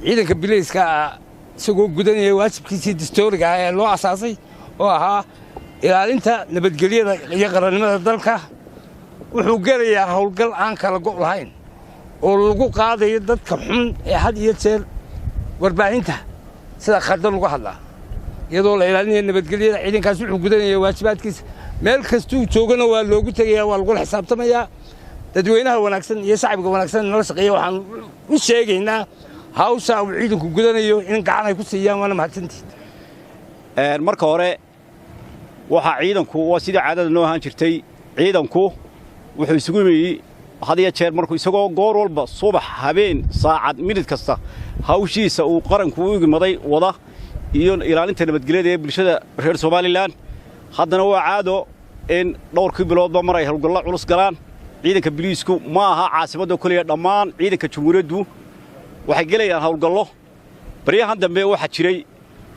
Ciidanka bilayska isagoo gudanaya waajibkiisii dastooriga ah ee loo asaasay oo ahaa ilaalinta nabadgelyada iyo qarannimada dalka, wuxuu gelayaa howlgal aan kala go' lahayn oo lagu qaadayo dadka xun ee had iyo jeer warbaahinta sida khaldan uga hadlaa. Iyadoo la ilaalinaya nabadgelyada, ciidankaas wuxuu gudanaya waajibaadkiisa. Meel kastuu joogana waa loogu tegayaa, waa lagula xisaabtamayaa. Dadweynaha wanaagsan iyo shacbiga wanaagsan nala shaqeeya waxaan u sheegaynaa hawsha uu ciidanku gudanayo in gacan ay ku siiyaan, waana mahadsantiid. Marka hore waxaa ciidanku waa sidii caadada noo ahaan jirtay, ciidanku wuxuu isugu yimi had iyo jeer markuu isagoo goor walba, subax, habeen, saacad, minid kasta hawshiisa uu qaranku u igmaday wada iyo ilaalinta nabadgelyada ee bulshada reer Somalilan. Haddana waa caado in dhowrkii biloodba mar ay howlgallo culus galaan ciidanka biliisku. Ma aha caasimadda keliya, dhammaan ciidanka jamhuuriyaddu waxay gelayaan howlgallo. Baryahan dambe waxaa jiray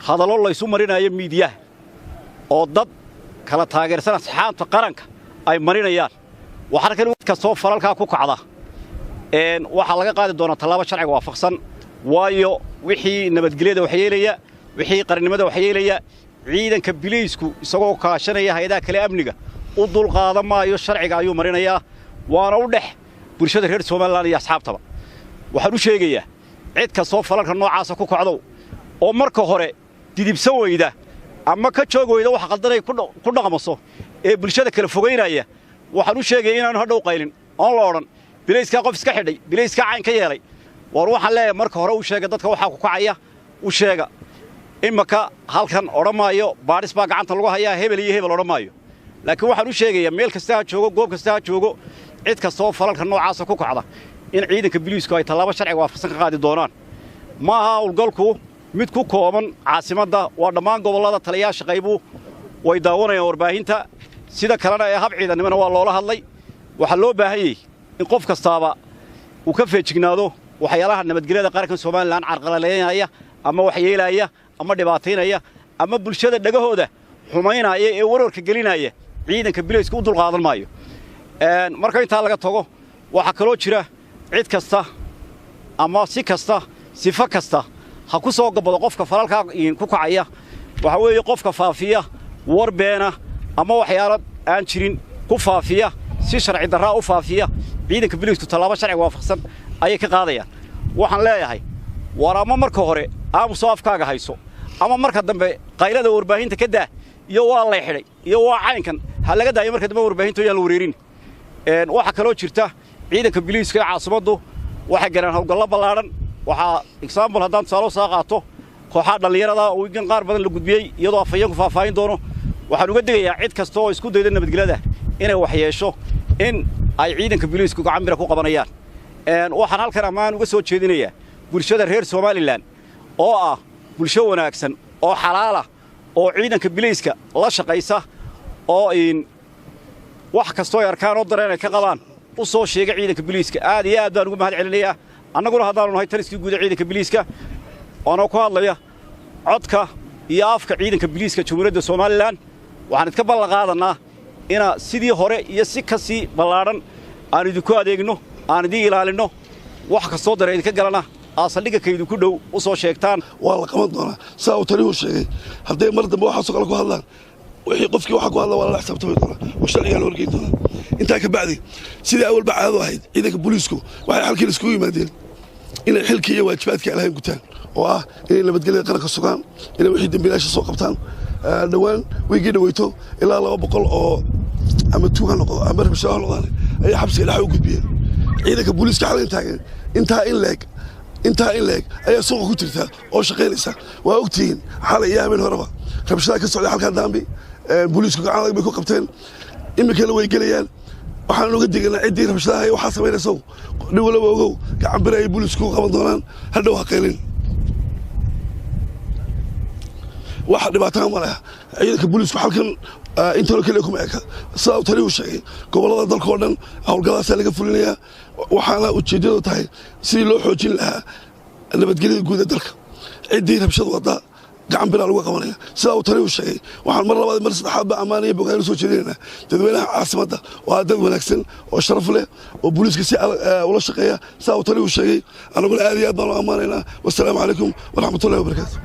hadallo laysu marinayo miidiyaha oo dad kala taageersan asxaabta qaranka ay marinayaan. Waxaana kan kastoo falalkaa ku kacda waxaa laga qaadi doonaa tallaabo sharciga waafaqsan, waayo wixii nabadgelyada wax yeelaya, wixii qarannimada wax yeelaya, ciidanka biliisku isagoo kaashanaya hay-adaha kale amniga u dulqaadan maayo, sharciga ayuu marinayaa. Waana u dhex bulshada reer Somalilan iyo asxaabtaba waxaan u sheegayaa, cid kastoo falalka noocaasa ku kacdow oo marka hore didibsan weyda ama ka joog weyda waxa qaldanay ku dhaqmaso ee bulshada kala fogaynaya, waxaan u sheegaya inaanu hadhow qaylin oon la odhan bilayskaa qof iska xidhay, bilayskaa cayn ka yeelay. War waxaan leeyahay, marka hore u sheega dadka waxaa ku kacaya, u sheega. Imaka halkan odhan maayo baadhis baa gacanta lagu hayaa hebel iyo hebel, odhan maayo, laakiin waxaan u sheegayaa meel kasta ha joogo, goob kasta ha joogo, cid kasta oo falalka noocaasa ku kacda in ciidanka biliisku ay tallaabo sharciga waafaqsan ka qaadi doonaan. Ma aha howlgalku mid ku kooban caasimadda, waa dhammaan gobollada. Taliyayaasha qaybu way daawanayaan warbaahinta, sida kalena ee hab ciidannimona waa loola hadlay. Waxaa loo baahan yahay in qof kastaaba uu ka feejignaado waxyaalaha nabadgelyada qaranka Somalilan carqalaleynaya ama waxyeelaya ama dhibaataynaya ama bulshada dhegahooda xumaynaya ee warwarka gelinaya. Ciidanka bilayska u dulqaadan maayo. Marka intaa laga tago, waxaa kaloo jira cid kasta ama si kasta, sifo kasta ha ku soo gabado qofka falalkaa ku kacaya. Waxaa weeye qofka faafiya war beena ama waxyaalo aan jirin ku faafiya, si sharci darraa u faafiya, ciidanka biliisku tallaabo sharciga waafaqsan ayay ka qaadayaan. Waxaan leeyahay, war ama marka hore aamusoo afkaaga hayso, ama marka dambe qaylada warbaahinta ka daa iyo waa lay xidhay iyo waa caynkan ha laga daayo marka dambe warbaahinta yaan la wareerin. Waxaa kaloo jirta ciidanka biliiska ee caasimaddu waxay galeen howlgallo ballaadhan. Waxaa example haddaan tusaale soo qaato kooxaha dhallinyarada oo wiigan qaar badan la gudbiyey, iyadoo afhayeenku faahfaahin doono. Waxaan uga digayaa cid kasta oo isku dayda nabadgelyada inay waxyeesho in ay ciidanka biliisku gacan bira ku qabanayaan. Waxaan halkan ammaan uga soo jeedinayaa bulshada reer Somalilan oo ah bulsho wanaagsan oo xalaala oo ciidanka biliiska la shaqaysa oo wax kastoo ay arkaan oo dareen ay ka qabaan u soo sheega ciidanka biliiska. Aad iyo aad baan ugu mahad celinayaa. Annaguna haddaanu nahay taliskii guud ee ciidanka biliiska, oona ku hadlaya codka iyo afka ciidanka biliiska Jamhuuriyadda Somalilan, waxaan idka ballan qaadanaa ina sidii hore iyo si ka sii ballaadhan aan idinku adeegno, aan idiin ilaalinno. Wax kastoo dareen idinka galana aad saldhigga ka idinku dhow u soo sheegtaan. Waa la qaban doonaa sidaa uu taliyuhu sheegay. Hadday mar dambe waxaasoo kale ku hadlaan, wixii qofkii waxa ku hadla waa lala xisaabtami doonaa oo sharcigaa la horgeyn doonaa. Intaa ka bacdi, sidii awalba caadadu ahayd, ciidanka booliisku waxay halkiin iskugu yimaadeen inay xilkii iyo waajibaadkii alahayn gutaan oo ah inay nabadgelyada qaranka sugaan, inay wixii dembiilaasha soo qabtaan. Dhowaan wiigii dhaweyto ilaa 200 oo ama tuug ha noqdo ama rabshado ha noqdaan ayay xabsiga dhexa u gudbiyeen ciidanka booliiska. Xalin taagan intaa in leeg ayaa suuqa ku jirta oo shaqaynaysa. Waa ogtihiin, xalay iyo habeen horeba rabshadaha ka socday halkaa Daambi booliisku gacan adag bay ku qabteen, iminkana way gelayaan. Waxaan uga diganaa ciddii rabshadaha iyo waxaa samaynayso, nin walaba ogow, gacan bira ay booliisku qaban doonaan, hadhow ha qaylin. Wax dhibaataa ma leh. Ciidanka booliisku halkan intanoo keliya kuma eka. Sidaa uu taliyuhu sheegay, gobollada dalka oo dhan howlgalladaasaa laga fulinayaa, waxaana ujeeddadu tahay sidii loo xoojin lahaa nabadgelyada guud ee dalka. Ciddii rabshad wadda Gacan biraa lagu qabanaya, sidaa uu taliyu sheegay. Waxaan mar labaad, mar saddexaad ba ammaanaya bogaan soo jeedinaynaa dadweynaha caasimadda oo ah dad wanaagsan oo sharaf leh oo booliiska si ula shaqeeya, sidaa uu taliyu sheegay. Anaguna aad iyo aad baan u ammaanaynaa. Wasalaamu calaykum waraxmatullahi wabarakaatu.